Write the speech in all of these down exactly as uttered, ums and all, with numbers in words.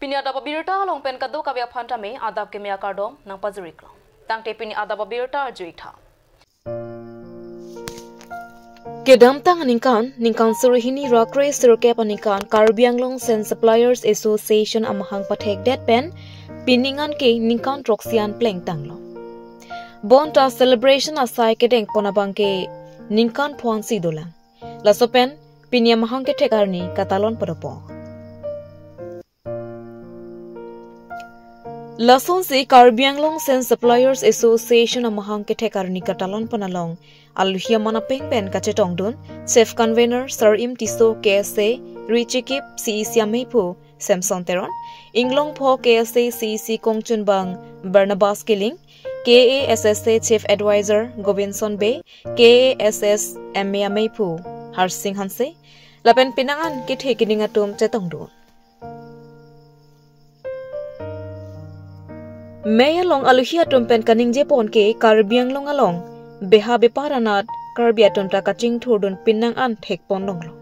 Pini adap abirta along pen kadokave aphan tame adap keme akardom nangpajir-iklo. Tangte pini adap abirta arju-ik tha. Kedamtang aningkan, ningkan suri hini ra kre sirkep aningkan Karbi Anglong Sand Suppliers Association amahang pathekdet pen pining an ke ningkan throksi an plengtanglo. Bonta celebration asai kedengpon abang ke ningkan pho ansi dolang. Laso pen pini amahang kethek arni katalon padopo. Lasonsi Karbi Anglong Sand Suppliers Association amahang kethek arni katalon pon along alohi aman apeng pen kachetongdun Chief Convener Sar-im Tisso K S A, Richie Kip C E C ameiphu Samson Teron, Inglongpho K S A C E C kongchunbang Barnabas Killing, K A S S A Chief Advisor Gobinson Bey, K A S S M A ameiphu Harsing Hanse, lapen penang an kethe keding atum chetongdun. Mei along alohi atum pen kaningjepon ke Karbi Anglong along beha bepar anat Karbi atum ta kachingthurdun penang an thekpon longlo.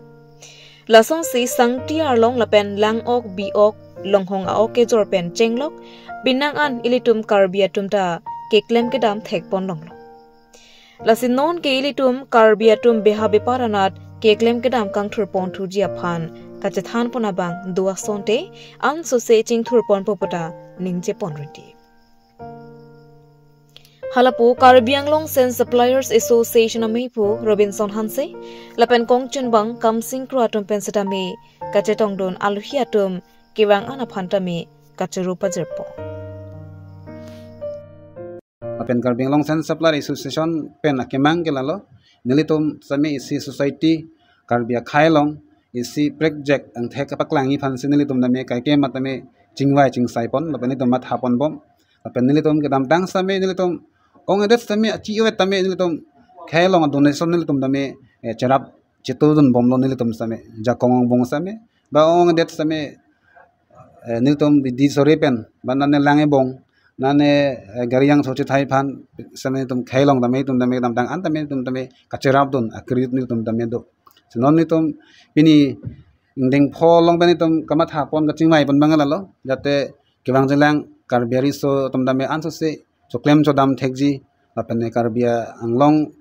Lasonsi sangti arlong lapen lang-ok bi-ok longhong a-ok kejor pen chenglok penang an ilitum Karbi atum ta keklem kedam thekpon longlo. Lasi non ke ilitum Karbi atum beha bepar anat keklem kedam kangthurpon thuji aphan kachethanpon abang do asonte ansose chingthurponpo puta ningjepon riti. Halapu Karbi Anglong Sand Suppliers Association ameiphu Robinson Hanse lapen kongchunbang Kamsing Kro atum pen setame kachetongdun alohi atum kevang an aphan tame kachoro pajirpo. Lapen Karbi Anglong Sand Supplier Association pen akemang ke lalo, nelitum tame isi society Karbi akhei along isi project angthek kapaklangji aphansi nelitum tame kaikema tame chingvai chingsaipon lapen nelitum mathaponbom. Lapen nelitum kedamtang tame nelitum ong-edet tame achi-ovet tame nelitum khei along donation nelitum tame, eh, cherap chetudunbomlo nelitum tame, jakong angbong tame, ba ong-edet tame, eh, nelitum bidi sore pen ba nane lang ebong, nane, eh, gari angso chethai aphan tame nelitum khei along tame itum tame kedamtang an tame itum tame kacherapdun akrit nelitum tame do. Si non nelitum pini ingdeng pho along pen itum kamathapon kachingvaipon abang lalo, jate kevangjilang Karbi ariso atum tame ansose choklem chodam thekji lapen ne Karbi Anglong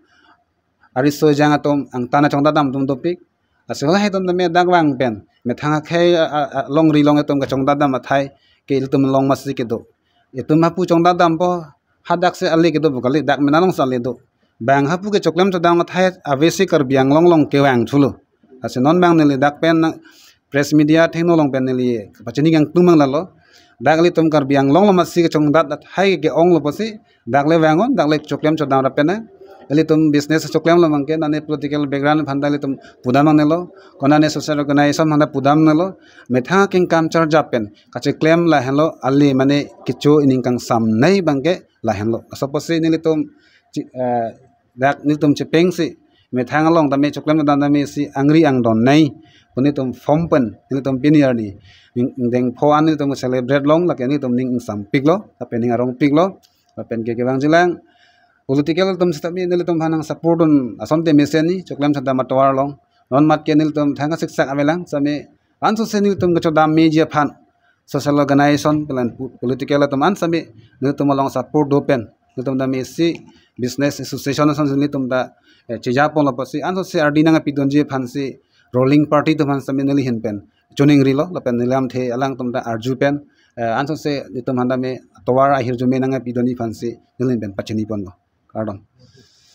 ariso ejang atum angtan achongdat dam atum dopik. Lasi halahei atum tame dak vang pen methang akhei a, a, a, longri along itum kachongdat dam athai ke ilitum along masi kedo. Itum hapu chongdat dampo, hadak si ale kedo pu kali, dak mena along si ale do. Bang hapu ke choklem chodam athai avesi Karbi Anglong along kevang thulo. Lasi non bang neli dak pen nang press media athengno along pen neli pachini kangtung abang lalo. Dak ilitum Karbi Anglong along masi kachongdat athai ke-onglo pusi, dak le vangon, dak le choklem chodam rap pen na. Ilitum business choklemlo abang ke, nane political background aphan ta ilitum pudam nangnelo, konane social organization aphan ta pudam nangnelo, methang akengkam charjap pen kacheklem lahenlo, ale mane kecho ining kangsamnei abang ke lahenlo. Laso pusi nelitum chi-, eh, dak nelitum chepengsi methang along tame choklem dam tame si angri angdon nei pu nelitum form pen nelitum pini arni ing-, ingdeng pho an nelitum celebrate long, lake nelitum ning ingsampiklo, lapen ning arongpiklo, lapen ke kevangjilang political atum sitame nelitum aphan nang support dun asonte mesen ni choklem chadam atovar along. Non mat ke nelitum thang kasiksak avelang tame ansose nelitum kechodam meji aphan social organization pen pu-, political atum an tame nelitum along support do pen nelitum tame isi business association ason nelitum ta, eh, chejaponlo pusi ansose ardi nangpidunji aphansi ruling party atum aphan tame neli ahin pen choningrilo lapen neli lamthe alangtum ta arju pen, eh, ansose nelitum aphan tame tovar ahirjume nangpidunji aphansi neli ahin pen pachiniponlo. Kardom.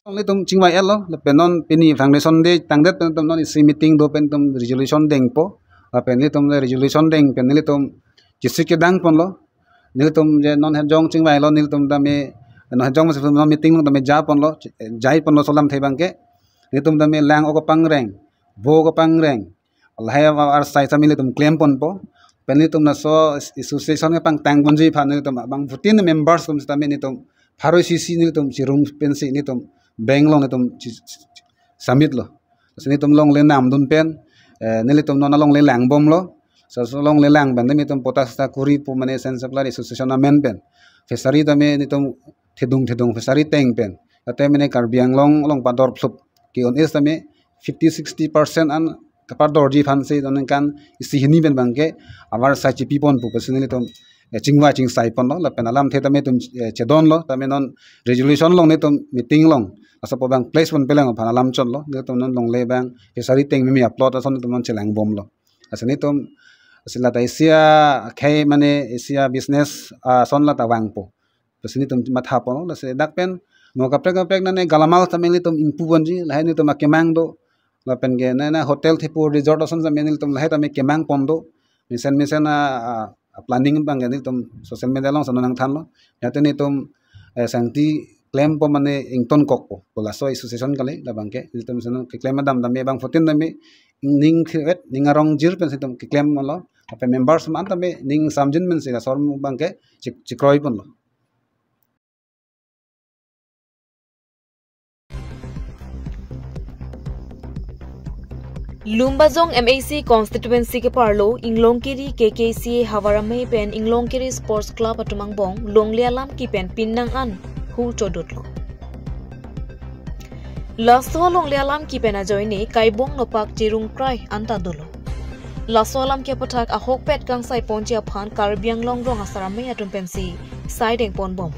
Nelitum chingvai-etlo, lapen non pini foundation day tangdet pen itum non isi meeting do pen itum resolution dengpo, lapen nelitum resolution deng pen nelitum chesik kedangponlo, nelitum je non hejong chingvailo, nelitum tame, non hejong masi non meeting along tame japonlo, jaiponlo laso lamthe abang ke, nelitum tame lang-ok kapangreng, bo kapangreng, lahai arsai tame nelitum klemponpo. Pen nelitum laso association kepangtangponji aphan nelitum abang fourteen members atum sitame nelitum pharo isi isi nelitum chirum pensi nelitum bank along nelitum chi-, chi-, chi-, submit lo. Lasi nelitum longle namdun pen, eh, nelitum non alongle langbomlo. Laso alongle lang pen nelitum potas ta kuri pu mane Sand Supplier Association amen pen fishery tame nelitum thedung thedung fishery teng pen, tate mane Karbi Anglong along pador phlup ke-un-e tame fifty sixty percent an kepardorji aphansi non ningkan isi hini pen abangke avarsai chipi ponpo pusi nelitum, eh, chingvai chingsai ponlo, lapen alamthe tame itum, eh, chedonlo, tame non resolution along nelitum meeting along asap abang place pon pelang aphan alam chotlo, nelitum non longle abang fishery ateng mimi a-plot ason nelitum non chelangbomlo. Lasi nelitum, lasi lata isi akhei mane isi a-business, ah, ason lata vangpo pusi nelitum matha ponlo. Lasi dak pen mo kaprek kaprek nane galamal tame nelitum ingpu ponji, lahai nelitum akemang do. Lapen ke nana hotel thipu resort ason tame nelitum lahai tame kemang pon do. Mesen mesen a, a, a planning abangke nelitum social media along sano nangthanlo. Yate nelitum, eh, sangti klempo mane ingtonkokpo. Pu laso association kali labangke nelitum sano keklem adam tame bangphutin tame ning khiret ning arong jir pensi nelitum keklem lo. Lapen members man tame ning samjin pensi laso arum abangke chik-, chikroi ponlo. Lumbajong M A C constituency keparlo Inglongkiri K K C A havar amei pen Inglongkiri Sports Club atum angbong longle alam kipen pinnang an hur chodutlo. Laso longle alam kipen ajoine kaibong nopak chirungkrai anta dolo. Laso alam ke aputhak ahokpet kangsai ponji aphan Karbi Anglong rong asar amei atum pensi saideng ponbom.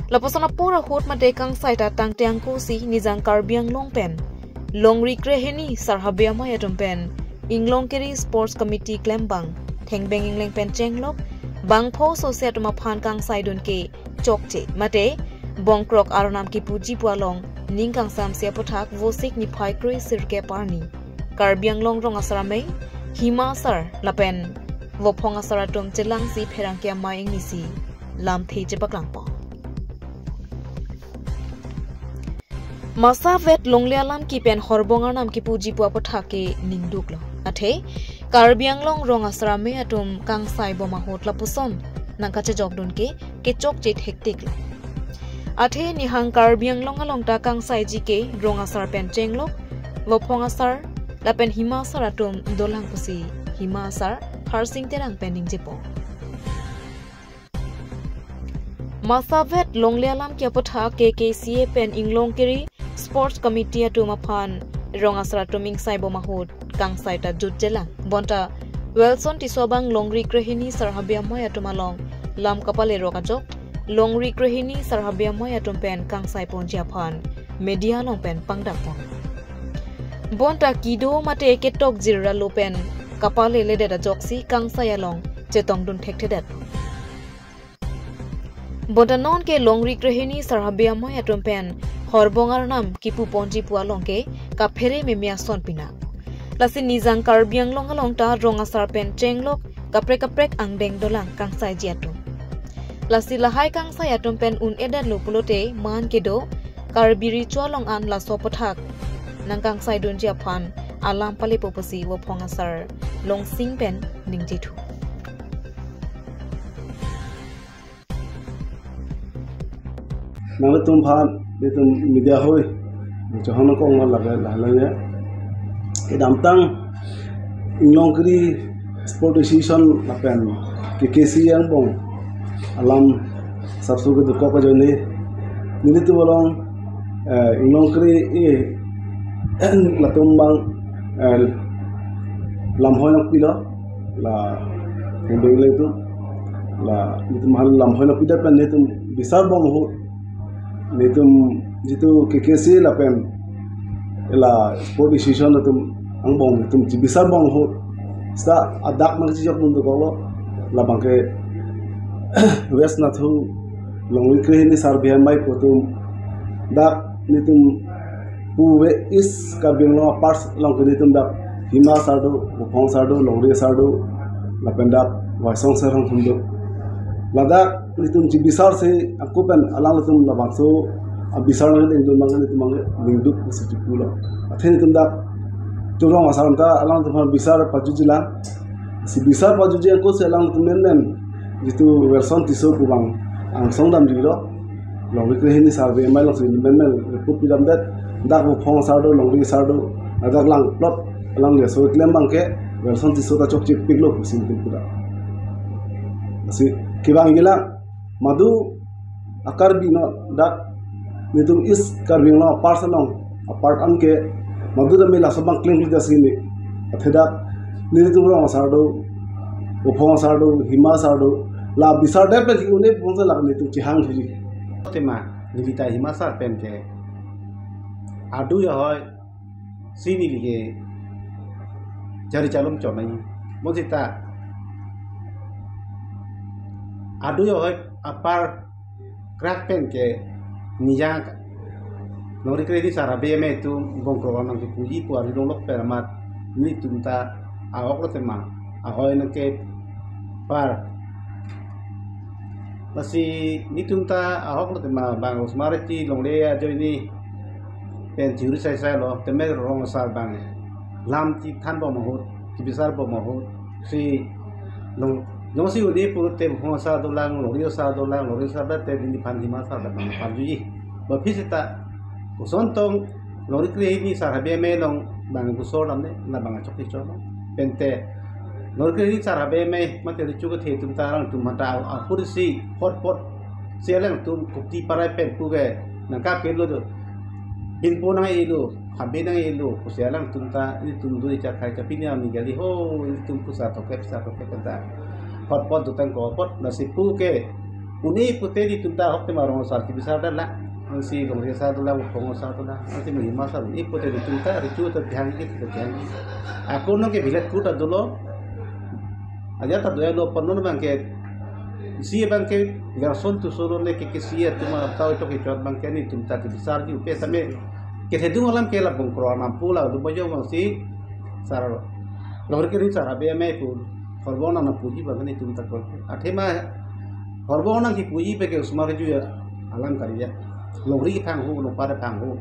Lapuson apor ahut mate kangsai ta tangte angko si Nijang Karbi Anglong pen Longri Krehini Sar Habe Amei atum pen Inglongkiri Sports Committee klembang thengbeng ingleng pen chenglok bangpho sose atum aphan kangsaidun ke chokche mate bongkrok arnam kipuji pu along ning kangsamse aputhak Vosik niphai kre sirkep arni Karbi Anglong rong asar amei, Hima asar lapen Vophong asar atum chelangsi pherangke amei ingnisi lamthe chepaklangpo. Masavet longle alam kipen horbong arnam kipuji pu aputhak ke ningduklo. Athe Karbi Anglong rong asar amei atum kangsaibom ahut lapuson nangkachejokdun ke kechokche thektiklo. Athe Nihang Karbi Anglong along ta kangsaiji ke rong asar pen chenglok, Vophong asar lapen Hima asar atum dolang pusi Hima asar Harsing Terang pen ningjepo. Masavet longle alam ke aputhak K K C A pen Inglongkiri Sports Committee atum aphan rong asar atum ingsaibom ahut kangsai ta jutjelang. Bonta Wilson Tisso abang Longri Krehini Sar Habe Amei atum along lam kapale rok ajok Longri Krehini Sar Habe Amei atum pen kangsai ponji aphan media along pen pangdak pon. Bonta kedo mate ketok jirra lo pen kapale ledet ajoksi kangsai along chetongdun thekthedet. Bonta non ke Longri Krehini Sar Habe Amei atum pen horbong arnam kipu ponji pu along ke kaphere meme ason pina. Lasi Nijang Karbi Anglong along ta rong asar pen chenglok kaprek kaprek angdeng dolang kangsaiji atum. Lasi lahai kangsai atum pen un-edetlo pulote man kedo Karbi Recho along an laso aputhak nangkangsaidunji aphan alam palepo pusi Vophong asar Longsing pen ningjethu. Nanglitum aphan, itum media hoi, chohang nangkok ma laga lahalang ya. Kedamtang Inglongkiri Sport Association lapen K K C angbong alam sapso kedokok ajoine nelitum along, eh, Inglongkiri, eh, latum abang, eh, lamhoi nangpilo, la hindeng le tu, la nelitum aphan lamhoi nangpidet pen nelitum bisar bom ahut, nelitum jitu K K C lapen la Sport Association atum angbong nelitum chibisar bom ahut, seta adak nangchijokdun dokoklo, labangke West Nathu Longri Krehini Sar Habe Amei pu atum, dak nelitum puve East Karbi Anglong apart along ke nelitum dak Hima asar do, Vophong asar do, Longri asar do, lapen dak Waisong asar hongkhum do. Ladak nelitum chibisarsi ako pen alanglitum labangso abisar nangdengdun abang nelitum abang ningduk pusi chipulo. Athe nelitum dak chorong asar ta alanglitum aphan bisar pajutjilang. Si bisar pajutji ako si alanglitum menmen jitu Wilson Tisso pu abang angsong damjilo. Longri Krehini Sar Habe Amei alongsi menmen report pidamdet, dak Vophong asar do, Longri asar do, dak lang plot, alang le so klem abangke Wilson Tisso ta chokchepiklo pusi nelitum pudak. Lasi kevangjilang, madu a-Karbi non dak nelitum East Karbi Anglong apart along, apart anke Madu tame laso abang klem hida sini. Athedak nelitum rong asar do, uphong asar do, hima asar do. La bisar dep pen un-e pu bangsi lake nelitum chehang thuji. Tema neli ta hima asar pen ke adu ahoi si neli ke jari chalom chonai. Bonsita adu ahoi apar krak pen ke nijang longri kre hini sar habe amei atum bongkrok anang kepuji pu ari longlok pen amat nelitum ta ahok lo tema ahoi nangkepar. Lasi nelitum ta ahok lo tema bang osomar ti longle ajoine pen chiri sai sai lo teme rong asar bang lam ti than bom ahut ti bisar bom ahut si long long si udi purute bong asar dolang, longri asar dolang, longri asar te neliphan hima asar bang phan juji. Ba phi seta koson tong longri kre hini sar habe amei along bang kusor lam ne la bang achok ti chok pen te longri kre hini sar habe amei mate richu kethe atum ta alangtum mata ahur si hotpot si alangtum kupti parai pen pu ke nangkap ke lo do. Pinpo nang-elo, habe nang-elo, pusi alangtum ta, nelitum do icha khai cha pini ami gali ho, nelitum pusa toke, pusa toke pen ta. Hotpot dotang ko hotpot, lasi pu ke, un-e pute nelitum ta ahok tema rong asar ti bisar dala, ansi longri asar dala, uphong asar dala, ansi hima asar un-e pute nelitum ta, richu ta bihang ki, ta bihang ki. Ako nang ke bilet kuta dolo, aja ta doya lo pon non abang ke, si abang ke, garson tu solo ne ke ke si atum atau itu ke chot abang ke nelitum ta ke bisar ji upe tame. Kethedung alam ke la bongkrok anam pu la do bojo bang si sar longri kre hini sar habe amei pu horbong nang puji bang nelitum ta kol. Athema horbong nang kepuji pe ke osomar ju ya alam kariya. Longri phang ho, longpar phang ho.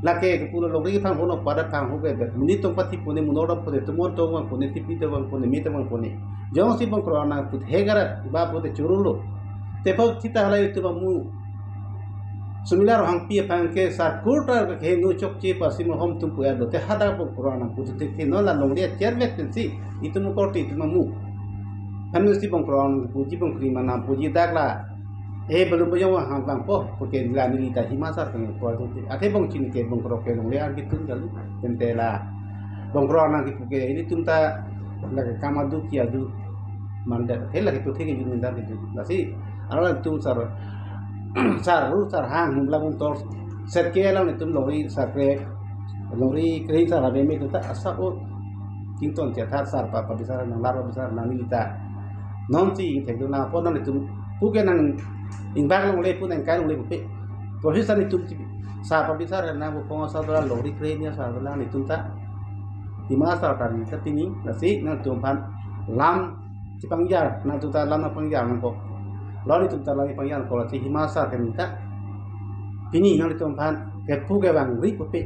Lake kepu lo longri phang ho, longpar phang ho ke bet. Muni tong pati pune, munor dam pune, tumon tong bang pune, tipi tong bang pune, mi tong bang pune. Jongsi bongkrok anang put hegarat, ba pute churu lo. Tepo thita halai itum amu. Sumila Rohangpi aphan ke sakur ta ke henu chokche pasi mo hom tum pu ado te hadak bongkrok anang put te te no la longri acher vet pensi itum korte itum amu. Hanu si bongkrok anang puji bongkri mana puji dak la. Eh, belum punya wah hang bang po, pake la neli ta hima asar kang po tu. Athe bong chin ke bongkrok ke longri ar gitu kali. Pen te la bongkrok anang ke puke nelitum ta lake kam adu ki adu mandat. He lake tu theke jun mandat itu. Lasi alangtum sar sar ru sar hang hum lam tor set ke alanglitum longri sar kre longri kre sar habe amei atum ta asa o tington chethat sar pa pabisar nang lar pabisar nang neli ta. Non si thek do nang pon nanglitum puke nang ingbak longle pu nang kai longle pupe. Professor nelitum ti sar pabisar nang uphong asar dolang longri kre hini asar dolang nelitum ta. Hima asar ta neli ta pini lasi nangtum aphan lam chepangjar nangtum ta lam nangpangjar nangkok. Lo nelitum ta lam pangjar nangkok lasi hima asar ke neli ta. Pini nanglitum aphan kepu ke bang ri pupe.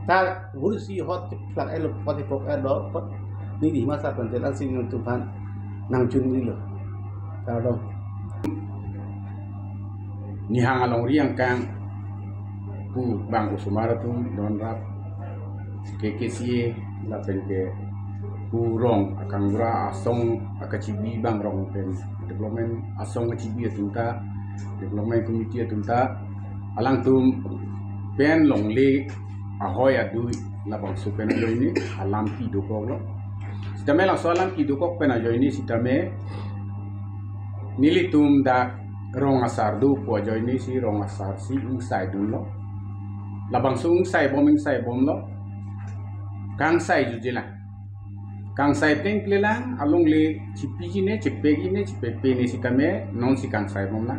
Ta guru si hot plak elo pot epok elo pot. Neli hima asar pen telan si nangtum aphan nang chun ri lo. Kardom. Nihang alongri angkang pu bang osomar atum donrap K K C A lapen ke pu rong akangbura asong akachibi bang rong pen development asong achibi atum ta development committee atum ta alangtum pen longle ahoi adui labangso pen ajoine alam kedokok lo. Sitame laso alam kedokok pen ajoine sitame nelitum dak rong asar do pu ajoine si rong asar si ingsai dunlo. Labangso ingsai bom ingsai bomlo. Kangsai jutjelang. Kangsai plengple lang alongle chipiji ne chipegi ne chipepe ne sitame non si kangsai bomlang.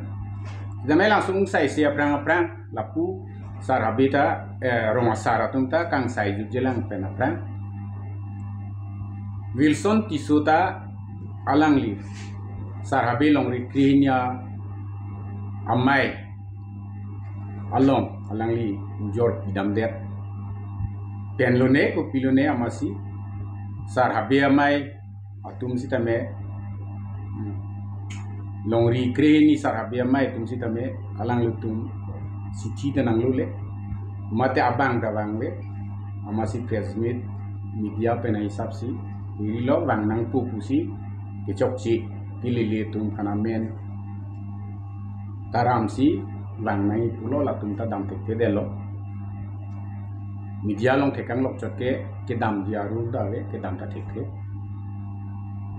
Sitame langsung ingsai si aphrang aphrang lapu sar habe ta eh, rong asar atum ta kangsai jutjelang pen aphrang. Wilson Tisso ta alangli sar habe longri kre hini amei along alangli ujor pidamdet. Pen lone kopi lone amatsi sar habe amei atum sitame hmm, longri kre hini sar habe amei atum sitame alanglitum sithi ta nanglole mate abang ta vangle amatsi press meet media pen ahisap si iri lo vang nangpo pusi kechokche kelele atum aphan amen taram si vang nangji pulo latum ta damthekthedetlo. Media along thekang lok chot ke kedam dia rule ta ave, kedam ta thekthe.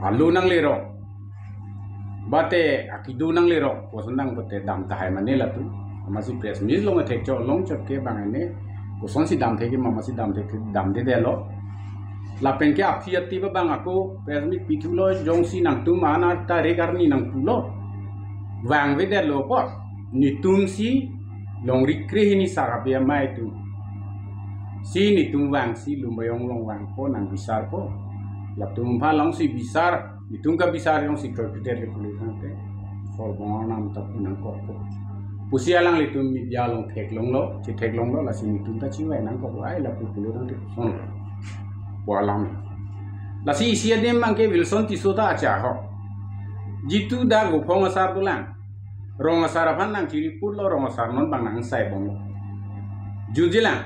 Alu nanglerok, bate akidu nanglerok, koson nang bate dam tahai mane latum. Amatsi press meet along thek chot along chot ke bang ene, kosonsi dam thek ke, amatsi dam thek ke, damdedetlo. Lapen ke aphi ati ba bang ako press meet pithulo, jongsi nangtum an arta regarni nangpulo, vangvedetlo ko. Netumsi longri krehini sar abe amei atum. Si netum vangsi Lumbajong along vangpo, nangbisarpo. Latum aphan longsi bisar, netum kabisar jongsi kroikredet le pulo tangte, Horbong Arnam ta pu nangkokpo pusi alanglitum media along theklonglo, chetheklonglo, lasi netum ta chivai nangkok ai lapu pulo tangte sonlo pu alam. Lasi isi adim abangke Wilson Tisso ta acha ho. Jitu dak Vophong asar dolang. Rong asar aphan nangchiriputlo, rong asar non bang nangsaibomlo. Jutjilang.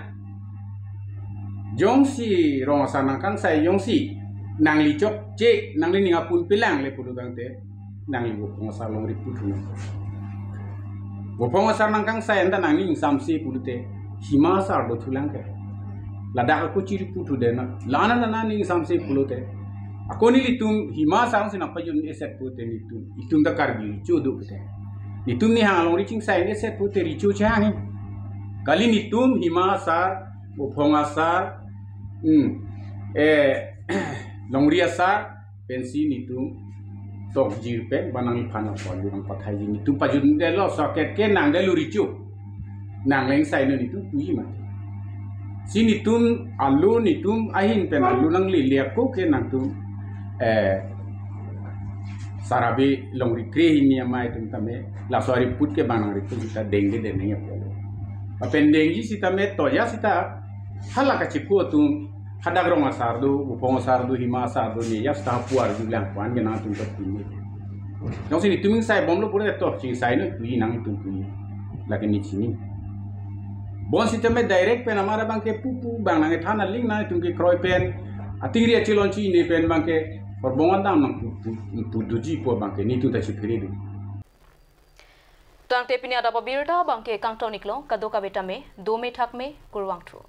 Jongsi rong asar nangkangsai jongsi nangli chokche, nanglining apunpelang le pulo tangte, nangli Vophong asar along riputthu nang. Vophong asar nangkangsai anta nangning ingsamse pulote, Hima asar dothulang ke. Ladak ako chiriputthu dena. Lana lana ning ingsamse pulote, ako nelitum Hima asar si nangpajut-eset pulote netum, itum ta Karbi richo do pulote, netum nihang alongri chingsai-eset pulote richo chehang he. Kali netum Hima asar, Vophong asar, hmm, eh, longri asar pensi netum tokjir pen ba nangliphan apon jurang pathaiji, netum pajutdetlo, soket ke nangdetlo richo. Nang le ingsainoi netum puji mati. Si netum alu, netum ahin pen alu nanglele ako ke nangtum, eh, sar abe longri krehini amei atum tame, laso ariput ke bang nangriput sita dengdedet nangji apotlo. Lapen dengji sitame toya sita hala kachiphu atum, hadak rong asar do, Vophong asar do, Hima asar do, ne ya sita hapu arjulang pu an ke nangtum ta pini. Jongsi netum ingsaibomlo pura to, chingsainoi puji, nangtum puji. Lake ne chini. Bonsitame direct pen amar abangke pupu bang nangkethan aling nangtum kekroi pen, atingri achelon chini pen abangke Horbong Arnam nangpu, pu, puduji pu abangke netum ta chiphere do. Tangte pini adap abirta abangke kangton-iklo, kadokave tame dome thakme, kurvangthu.